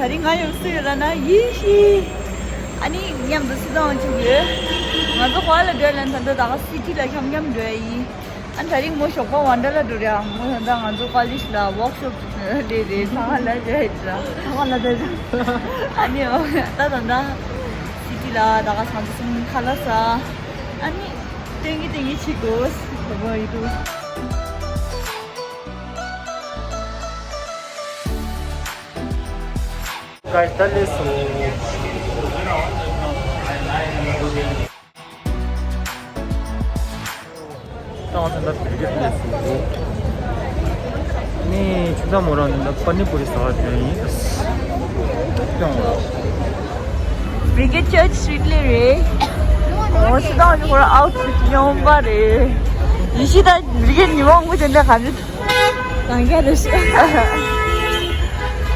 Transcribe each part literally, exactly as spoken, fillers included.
ད་རིང་ང་ཡོང་སུ་ཡོད་ལ་ན་ཡིན་ཤི། ཨ་ནི་མཉམ་དུ་སུ་དང་འཆུག་ཡོད། ང་ཚོ་ག་ལ་འགྲོ་ལ་ད་ལྟ་ད་ག་སི་ཊི་ལ་འཁྱམ་འཁྱམ་འགྲོ་ཡ་ཡིན། ཨ་ད་རིང་མོ་ཞོགས་པ་ཝན་ཌར་ལ་འགྲོ་རེད། མོ་ད་ལྟ་ང་ཚོ་ཀོ་ལེཇ་ལ་ཝོག་ཤོབ་རེད་རེད། ཚང་མ་ལ་འགྲོ་ཡ་ཡིན་ལ། ཚང་མ་ལ་འགྲོ་ཡ། ཨ་ནི་ད་ད་ད་སི་ཊི་ལ་ད་ག་ཚང་ཚང་ཁ་ལག་ཟ། ཨ་ནི་ཏེང་གི་ཏེང་གི་ཆི་གོ་སི་བ་ཡི་དུ། ཀའི་ཏ་ལེ་སོ། ཏང་ཏན་ཏན་བི་རི་ཀེ་ཏ་ལེ་སོ། ནི་ཆུ་ཚ་མོ་རང་ཏན་ཏན་པ་ནི་པུ་རི་ཟ་བ་དོན་ཡིན། ཏང་བི་རི་ཀེ་ཊི་ཆར་ཆི་སི་ཊི་ལ་རེད། འོ་སི་ཏང་ནི་ཁོ་རང་ཨའུ་ཊི་ཕིཊ་ཉོམ་པ་རེད། ཡི་ཤི་ད་བི་རི་ཀེ་ཊི་ཉི་མ་འོང་གི་དེ་འདྲ་ག་ནི། གང་ག་རེ་ཞིག་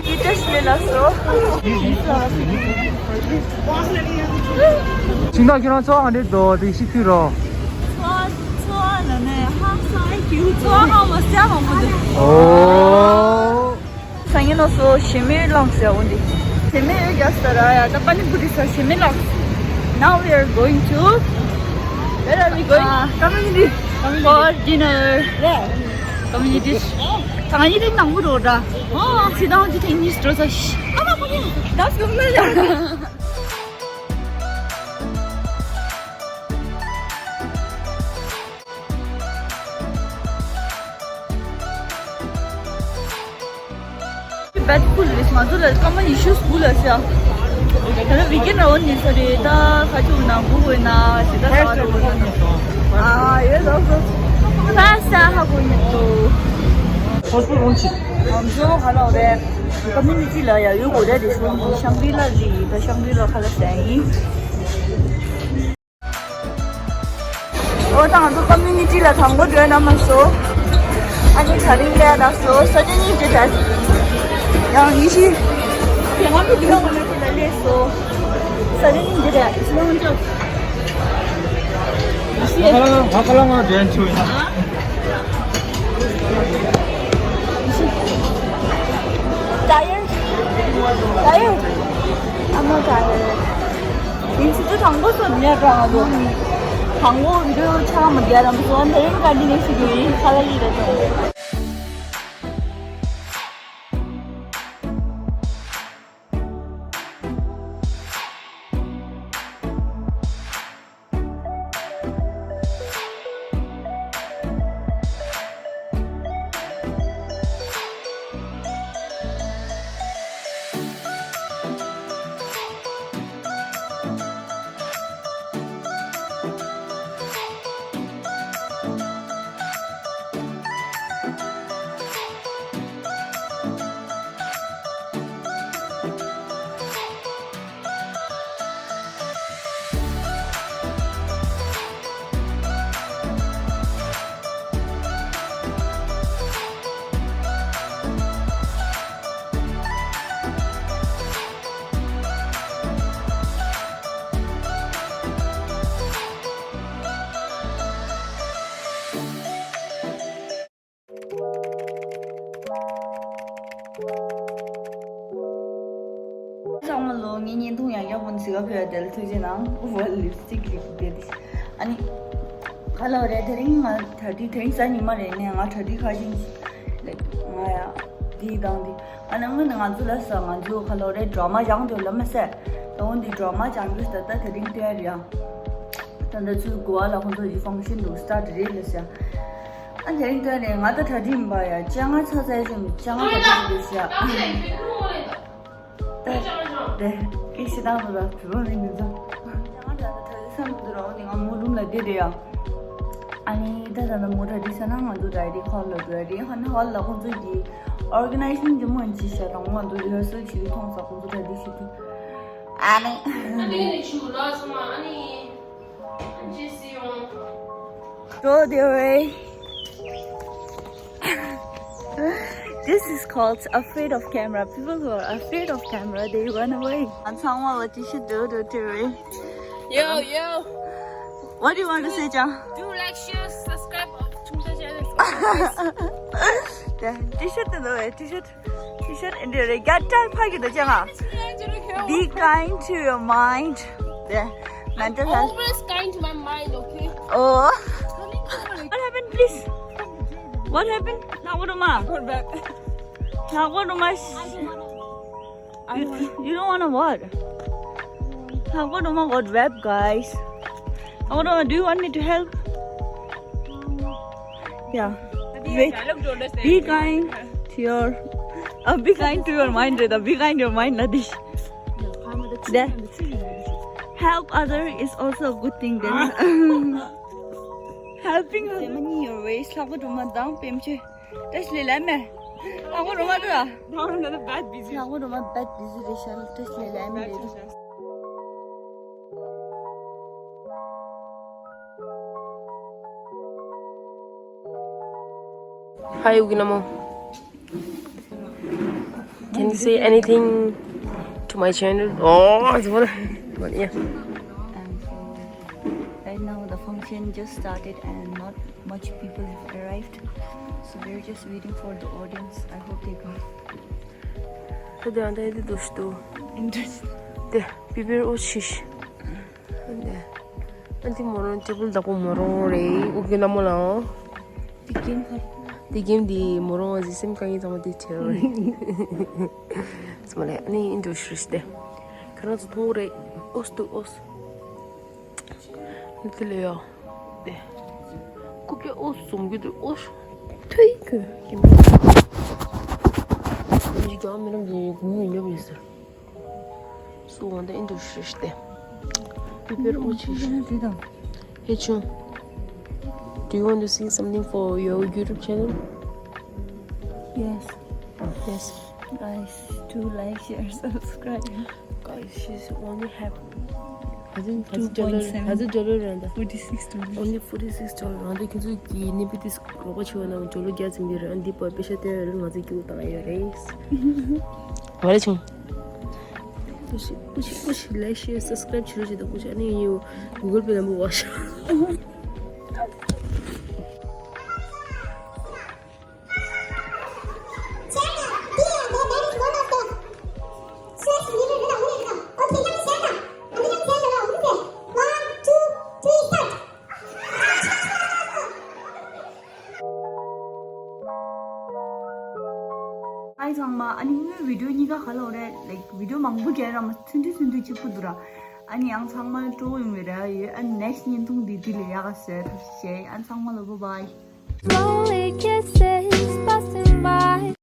ཀི་ཏེ་ཤི་ལེ་ལ་སོ། ཤིང་ཏོག་ཁྱེད་རང་ཚོ་ཨ་འདྲེ་དོ་དེ་ཤི་ཁུ་རོ། ཚོ་ཚོ་ལ་ནས་ཧང་སང་ཨེ་ཁྱུ་ཚོ་ཧང་མ་སེ་མ་མོ་དེ། ཨོ། སང་ཉིན་ནོ་སོ་ཞི་མི་ལངས་ཟེར་འོ་འདི། ཞི་མི་ཡོད་རྒྱ་སྟ་ར་ཡ་ད་པ་ནི་པུ་རི་ས་ཞི་མི་ལངས། Now we are going to, where are we going? Uh, community. For dinner. Yeah. Community. ད་ང་ཡི་དེ་ནང་བུ་རོ་ད། ཨོ་སི་ཏང་ཅི་ཐེངས་གཉིས་འགྲོ་ས་ཤི། ཨ་མ་ཕ་གི་ད་སུ་མ་ལ། བེད་སྐུལ་རེད། ང་ཚོ་ལ་སྐར་མ་ཉི་ཤུ་སྐུལ་ལ་ཤ། ད་ལྟ་བི་ཀེན་ར་འོ་ནི་ས་རེད། ད་ཁ་ཆུ་ན་གུ་གོས་ན་ཞི་ད་ས་རེད་འོ་ན། ཨ་ཡོད་ལོ་ལོ། ད་ས་ཧ་གོ་ཉི་ཏོ། ཁོ་སུ་རོང་ཆི། ང་ཚོ་ཧ་ལོ་རེད། ཀོ་མིའུ་ནི་ཊི་ལ་ཡ་ཡོད་གོ་རེད་དེ་ཤོ་ནི་ཤང་རི་ལ་རི་ད་ཤང་རི་ལ་ཁ་ལ་ས་ཡིན། ཨོ་ད་ང་ཚོ་ཀོ་མིའུ་ནི་ཊི་ལ་དང་པོ་འགྲོ་ན་མ་སོ། ཨ་ནི་ད་རིང་ལས་ད་སོ་ས་ཆ་གཉིས་འདི་ད། ཡང་ཡིན་ཤི། དེ་ང་ཚོ་འདི་ལ་ལས་སོ། ས་ཆ་གཉིས་འདི་ད་སི་ལོང་ཅོ། ཡིན་ཤི། ཁ་ལ་ང་ཁ་ལ་ང་འདྲེན་ཆུ་ཡིན། ཡིན་ཤི། ཏ་ཡར། ཏ་ཡར། ཨ་མ་ཏ་ཡར། ཡིན་ཚུལ་དུ་དང་པོ་སོ་ཉལ་རང་ལོ། དང་པོ་འདོད་ཆ་མ་རྒྱལ་རམ་སོ་འདི་རིང་ག་འདི་ནས་ཤི་དུས་ཡིན་ཁ་ལ་ལི་རེད་དོ། ཚང་མ་ལོ་ངའི་བརྙན་ཐུང་ཡང་ཡག་པོ་འཛི་ག་ཕེབས་དེ་ལ་ཐུགས་རྗེ་གནང་། ཨོ་ལིབ་སི་ཊིག་ལིབ་སི་ཊིག་དེ་དེ། ཨ་ནི་ག་ལ་རེད་དེ་རིང་ང་ད་དེ་དེ་རིང་གཟའ་ཉི་མ་རེད་ནས་ང་ད་དེ་ཁ་ཤས་ལེགས་ང་ཡ་དེ་དང་དེ། ཨ་ནི་སྔོན་ནས་ང་ཚོ་ལ་ས་ང་ཚོ་ག་ལ་རེད་ཌ་ར་མ་སྦྱང་དེ་ལ་མ་ཟད་ད་འོན་དེ་ཌ་ར་མ་སྦྱང་རྒྱུ་ད་ལྟ་དེ་རིང་དེ་རེད་ཡ། ད་ལྟ་ཚུར་གོ་བ་ལ་ཁོང་ཚོ་ཡི་ཕང་ཤན་འདུག་སི་ཊར་ཊི་རེད་ལ་ཟེར། ཨ་དེ་རིང་ཐོན་ནས་ང་ད་གྲ་སྒྲིག་མ་ཡ་ཅང་ང་ཚ་ཚ་ཅིག་ཅང་ང་གྲ་སྒྲིག་དགོས་ཤག་དེ་སྐད་ཤི་དང་དུ་ལ་བུ་མོ་མི་འདུག་ཙང་ཅང་ང་ད་ད་ད་བསམ་དུ་ར་འོ་ནི་ང་མོ་རུམ་ལ་བསྡད་དེ་ཡ། ཨ་ནི་ད་ད་ད་མོ་གྲ་སྒྲིག་ས་ན་ང་ཚོ་ཌའི་རེག་ཊི་ཧོལ་ལ་འགྲོ་ཡ་རེད། ཧ་ནི་ཧོལ་ལ་ཁོང་ཚོ་གི་ཨོར་ག་ནའི་ཛེ་ཤན་འདི་མོ་ཡིན་ཅི་ཤག་དང་ང་ཚོ་རི་ཧར་སལ་བྱེད་དུས་མཐོང་ས་ཁོང་ཚོ་གྲ་སྒྲིག་བྱེད་དུས། ཨ་ནི། ཨ་ནི་ནི་ཆུ་ལ་སོང་ཨ་ནི། ཨ་ཇེ་སི་ཡོང་། So there way. This is called afraid of camera. People who are afraid of camera, they run away. ང་ཚང་མ་ལ་ཅི་ཞིག་འདོད་འདོད་དེ་རེད། Yo, yo. What do you want to say, ཅང་། Do like, share, subscribe. ཆུང་ཆ་ཆ་རེད། དེ་ཊི་ཤར་དེ་འདུག་བས། ཊི་ཤར་ཊི་ཤར་ཨིན་འདྲ་རེད། རྒྱ་ཊར་ཕ་གི་འདུག་ཅང་ང་། Be kind to your mind. དེ་mental health. Always kind to my mind, okay? Oh. What happened, please? What happened? ལྷག་པ་རུ་མ། ལྷག་པ་རུ་མ། You, you don't wanna what? ལྷག་པ་རུ་མ got web, guys. ལྷག་པ་རུ་མ, do you want me to help? Yeah. Wait. Be kind to your, uh, be kind to your mind, Rita. Be kind to your mind, Nadish. There. Help other is also a good thing, then. Helping other. Your ways, ལྷག་པ་རུ་མ་དང་པེམ་ཆེ། ཏེས་ལེ་ལེ་མེ། ལྷག་པ་རུ་མ་དུ། Down another bad busy. ལྷག་པ་རུ་མ་bad busy རེད་ཤག་ཏེས་ལེ་ལེ་མེ་རེད། Hi, Uginamo. Can you say anything to my channel? Oh, it's one. But yeah. And so, right now the function just started and not much people have arrived. So we're just waiting for the audience. I hope they come. So they are there to do. Interesting. They people, oh, shish. ཨ་འདི་མོ་རང་ཅེ་པུལ་བདག་པོ་མོ་རང་རེད། ཨུ་ཀི་ན་མོ་ལའོ། དེ་གིན་ཧ། དེ་གིན་དེ་མོ་རང་ཨ་ཟི་སེམས་དཀའ་ངལ་ཚང་མ་དེ་བྱེད་རོགས་རེད། སི་མ་ལེ་ཨ་ནི་ཨིན་འགྲོ་ཤི་རེད་དེ། ཁ་རང་ཚོ་མཐོང་རེད། ཨོས་ཏུ་ཨོས། ཨ་ནི་དེ་ལས་ཡ། དེ། ཀུ་པེ་ཨོས་ཟུམ་གི་དུ་ཨོས། ཐུའི་ཀུ། ཀི་མེ། ཡི་ག་མི་རང་གི་གུ་མི་ཉོབ་ཡིན་ཟེར། སུ་འོང་དེ་ཨིན་འགྲོ་ཤི་རེད་དེ། པི་པེར་ཨོ་ཆི་ཤི། ཧེ་ཆུང་། Do you want to say something for your YouTube channel? Yes. Yes. Guys, do like, share, subscribe. Guys, she's only have. ཧ་ཟི་ཧ་ཟི་ཇོ་ལོ་ཧ་ཟི་ཇོ་ལོ་རེད་ད། Forty six dollars. Only forty six dollars. ང་ཚོ་ཁྱེད་ཚོ་གི་ནི་བི་དིས་རོགས་པ་ཆེ་བ་ན་ཇོ་ལོ་རྒྱ་ཙམ་གྱི་རེད། འདི་པར་པེ་ཤ་སྟེར་རེད། ང་ཚོ་སྐྱིད་པོ་བཏང་ཡོད་རེད། མ་རེད་ཆུང་། ཀུ་ཤི་ཀུ་ཤི་ཀུ་ཤི་ལའིག་ཤེར་སབ་སི་ཀ་རའིབ་བྱེད་རོགས་བྱེད་དང་། ཀུ་ཤི་ཨ་ནི་ཡིན་ཡོ་གུ་གལ་པེ་ནམ་བར་བ་ཤ། ཨའི་ཚང་མ། ཨ་ནི་ངའི་བི་ཌིའོ་གཉིས་ཀ་ག་ལ་འོ་རེད། ལའིག་བི་ཌིའོ་མང་པོ་རྒྱག་ར་མ་ཚུན་ཚོད་ཚུན་ཚོད་གཅིག་པུ་འདུག་ར། ཨ་ནི་ཡང་ཚང་མ་སྤྲོ་བོ་ཡོང་བའི་ར་ཡོད། ཨ་ནི་ནེགསི་བརྙན་ཐུང་འདི་འདི་ལས་ཡག་ག་བཟོས་ཐབས་ཤེས་བྱེད། ཨ་ནི་ཚང་མ་ལ་བྷའི་བྷའི། Slowly kisses passing by.